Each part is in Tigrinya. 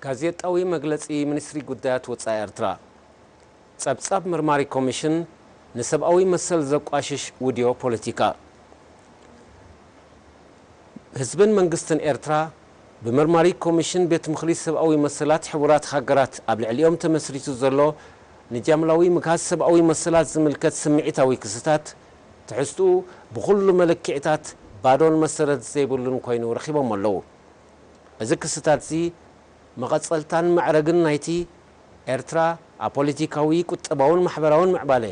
ጋዜጣዊ መግለጺ ሚኒስትሪ ጉዳያት ወጻኢ ኤርትራ። ጸብጻብ መርማሪ ኮሚሽን ንሰብኣዊ መሰል ዘቋሽሽ ውድዮ ፖለቲካ። ህዝብን መንግስትን ኤርትራ ብመርማሪ ኮሚሽን ቤት ምኽሪ ሰብኣዊ መሰላት ሕቡራት ሃገራት ኣብ ልዕሊኦም ተመስሪቱ ዘሎ ንጃምላዊ ምግሃስ ሰብኣዊ መሰላት ዝምልከት ስምዒታዊ ክስታት ትሕዝትኡ ብኹሉ መለክዕታት ባዶን መሰረት ዘይብሉን ኮይኑ ረኺቦም ኣለዉ። እዚ ክስታት እዚ መቐጸልታን መዕረግን ናይቲ ኤርትራ ኣብ ፖለቲካዊ፣ ቁጠባውን ማሕበራውን ምዕባለ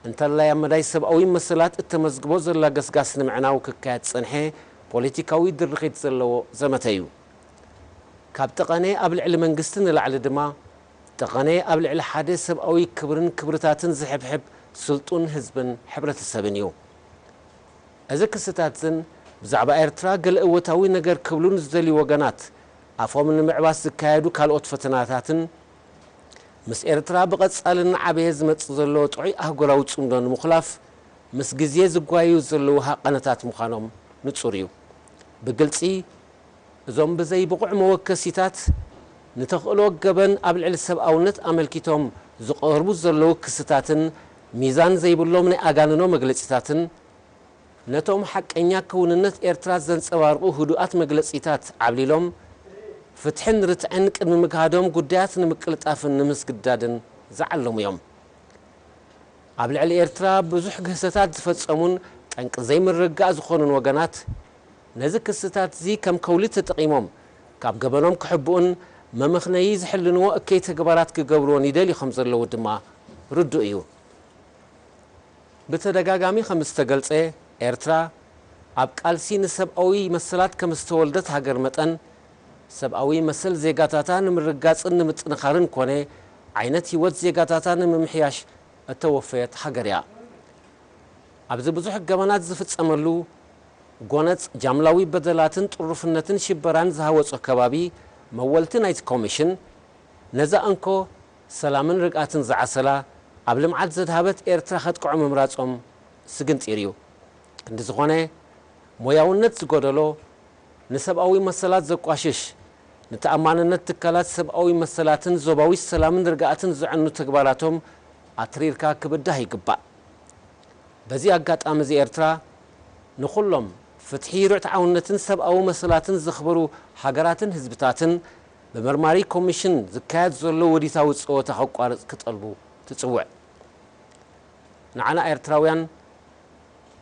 እንተላይ ኣብ መዳይ ሰብኣዊ መሰላት እተመዝግቦ ዘላ ገስጋስ ንምዕናው ክካየድ ዝጸንሐ ፖለቲካዊ ድርኺት ዘለዎ ዘመተ እዩ። ካብ ጠቐነ ኣብ ልዕሊ መንግስቲ ንላዕሊ ድማ ጠቐነ ኣብ ልዕሊ ሓደ ሰብኣዊ ክብርን ክብርታትን ዝሕብሕብ ስልጡን ህዝብን ሕብረተሰብን እዩ። እዚ ክስታትን ብዛዕባ ኤርትራ ገለ እወታዊ ነገር ክብሉ ንዝደልዩ ወገናት ኣፎም ንምዕባስ ዝካየዱ ካልኦት ፈተናታትን ምስ ኤርትራ ብቐጻሊ እናዓበየ ዝመጽእ ዘሎ ጥዑይ ኣህጉራዊ ጽምዶ ንምኹላፍ ምስ ግዜ ዝጓየዩ ዘለዉ ሃቐነታት ምዃኖም ንጹር እዩ። ብግልጺ እዞም ብዘይ ብቑዕ መወከሲታት ንተኽእሎ ገበን ኣብ ልዕሊ ሰብኣውነት ኣመልኪቶም ዝቐርቡ ዘለዉ ክስታትን ሚዛን ዘይብሎም ናይ ኣጋንኖ መግለጺታትን ነቶም ሓቀኛ ክውንነት ኤርትራ ዘንጸባርቑ ህዱኣት መግለጺታት ዓብሊሎም ፍትሕን ርትዕን ቅድሚ ምግሃዶም ጉዳያት ንምቅልጣፍን ንምስግዳድን ዝዓለሙ እዮም። ኣብ ልዕሊ ኤርትራ ብዙሕ ግህሰታት ዝፈጸሙን ጠንቂ ዘይምርግጋእ ዝኾኑን ወገናት ነዚ ክስታት እዚ ከም ከውሊ ተጠቒሞም ካብ ገበኖም ክሕብኡን መመኽነዪ ዝሕልንዎ እከይ ተግባራት ክገብርዎን ይደልዩ ከም ዘለዉ ድማ ርዱእ እዩ። ብተደጋጋሚ ከም ዝተገልጸ፣ ኤርትራ ኣብ ቃልሲ ንሰብኣዊ መሰላት ከም ዝተወልደት ሃገር መጠን፣ ሰብኣዊ መሰል ዜጋታታ ንምርግጋጽን ንምጥንኻርን ኮነ ዓይነት ህይወት ዜጋታታ ንምምሕያሽ እተወፈየት ሃገር እያ። ኣብዚ ብዙሕ ገበናት ዝፍጸመሉ፣ ጎነጽ ጃምላዊ በደላትን ጥሩፍነትን ሽበራን ዝሃወጾ ከባቢ፣ መወልቲ ናይቲ ኮሚሽን፣ ነዛ እንኮ ሰላምን ርግኣትን ዝዓሰላ፣ ኣብ ልምዓት ዘድሃበት ኤርትራ ከጥቅዑ ምምራጾም ስግንጢር እዩ። ክንዲ ዝኾነ፣ ሞያውነት ዝጎደሎ፣ ንሰብኣዊ መሰላት ዘቋሽሽ፣ ንተኣማንነት ትካላት ሰብኣዊ መሰላትን ዞባዊ ሰላምን ርግኣትን ዘዕኑ ተግባራቶም ኣትሪርካ ክብዳህ ይግባእ። በዚ ኣጋጣሚ እዚ ኤርትራ ንኹሎም ፍትሒ፣ ርትዓውነትን ሰብኣዊ መሰላትን ዘኽብሩ ሃገራትን ህዝብታትን ብመርማሪ ኮሚሽን ዝካየድ ዘሎ ወዲታዊ ጸወታ ከቋርጽ ክጠልቡ ትጽውዕ። ንዓና ኤርትራውያን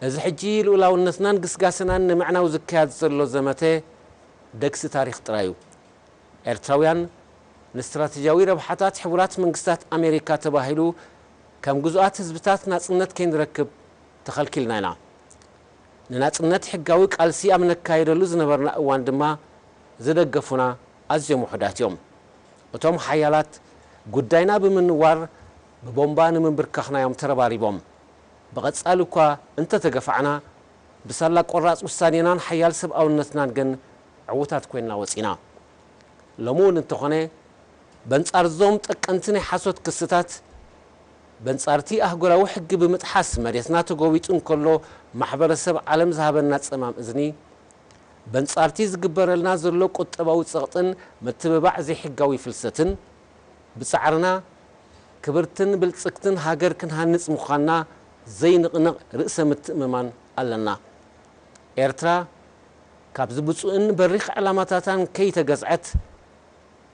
እዚ ሕጂ ልኡላውነትናን ግስጋስናን ንምዕናው ዝካየድ ዘሎ ዘመተ ደግሲ ታሪኽ ጥራይ እዩ። ኤርትራውያን ንስትራተጂያዊ ረብሓታት ሕቡራት መንግስታት ኣሜሪካ ተባሂሉ ከም ግዙኣት ህዝብታት ናጽነት ከይንረክብ ተኸልኪልና ኢና። ንናጽነት ሕጋዊ ቃልሲ ኣብ ነካይደሉ ዝነበርና እዋን ድማ ዝደገፉና ኣዝዮም ውሑዳት እዮም። እቶም ሓያላት ጉዳይና ብምንዋር ብቦምባ ንምንብርካኽና እዮም ተረባሪቦም። ብቐጻሊ እኳ እንተተገፋዕና፣ ብሳላ ቆራጽ ውሳኔናን ሓያል ሰብኣውነትናን ግን ዕዉታት ኮይንና ወጺና። ሎሚ እውን እንተኾነ፣ በንጻር እዞም ጠቀንቲ ናይ ሓሶት ክስታት፣ በንጻርቲ ኣህጉራዊ ሕጊ ብምጥሓስ መሬትና ተጎቢጡ እንከሎ ማሕበረሰብ ዓለም ዝሃበና ጸማም እዝኒ፣ በንጻርቲ ዝግበረልና ዘሎ ቁጠባዊ ጸቕጥን ምትብባዕ ዘይሕጋዊ ፍልሰትን፣ ብጻዕርና ክብርትን ብልጽግትን ሃገር ክንሃንጽ ምዃንና ዘይንቕነቕ ርእሰ ምትእምማን ኣለና። ኤርትራ ካብዚ ብጹእን በሪኽ ዕላማታታን ከይተገዝዐት፣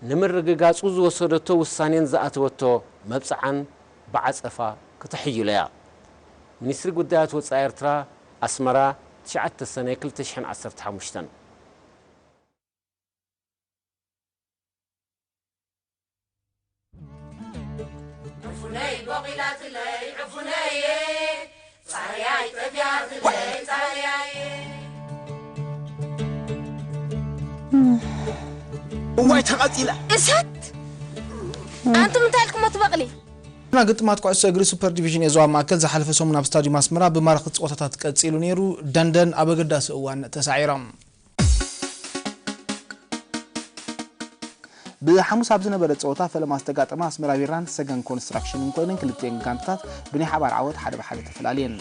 ንምርግጋጹ ዝወሰደቶ ውሳኔን ዝኣተወቶ መብጽዓን ብዓጸፋ ክተሕይሎ እያ። ሚኒስትሪ ጉዳያት ወጻኢ ኤርትራ፣ ኣስመራ፣ ትሽዓተ ሰነ ክልተ ሽሕን ዓሰርተ ሓሙሽተን። ዕፉነይ ቦቒላትለይ ዕፉነየ፣ ጻህያይ ጠፊኣትለይ ጻህያየ። እዋይ ተቐጺላ። እሳት! ኣንቱም እንታይ ኢልኩሞ ትበቕሊ? ና ግጥማት ኩዕሶ እግሪ ሱፐር ዲቪዥን የዞባ ማእከል ዝሓለፈ ሰሙን ኣብ ስታዲዩም ኣስመራ ብማራኺ ፀወታታት ቀፂሉ ነይሩ። ደንደን ኣብ ኣገዳሲ እዋን ተሳዒሮም። ብሓሙስ ኣብ ዝነበረ ፀወታ ፈለማ ዝተጋጠማ ኣስመራ ቢራን ሰገን ኮንስትራክሽንን ኮይነን ክልቲኤን ጋንታታት ብናይ ሓባር ዓወት ሓደ ብሓደ ተፈላልየን።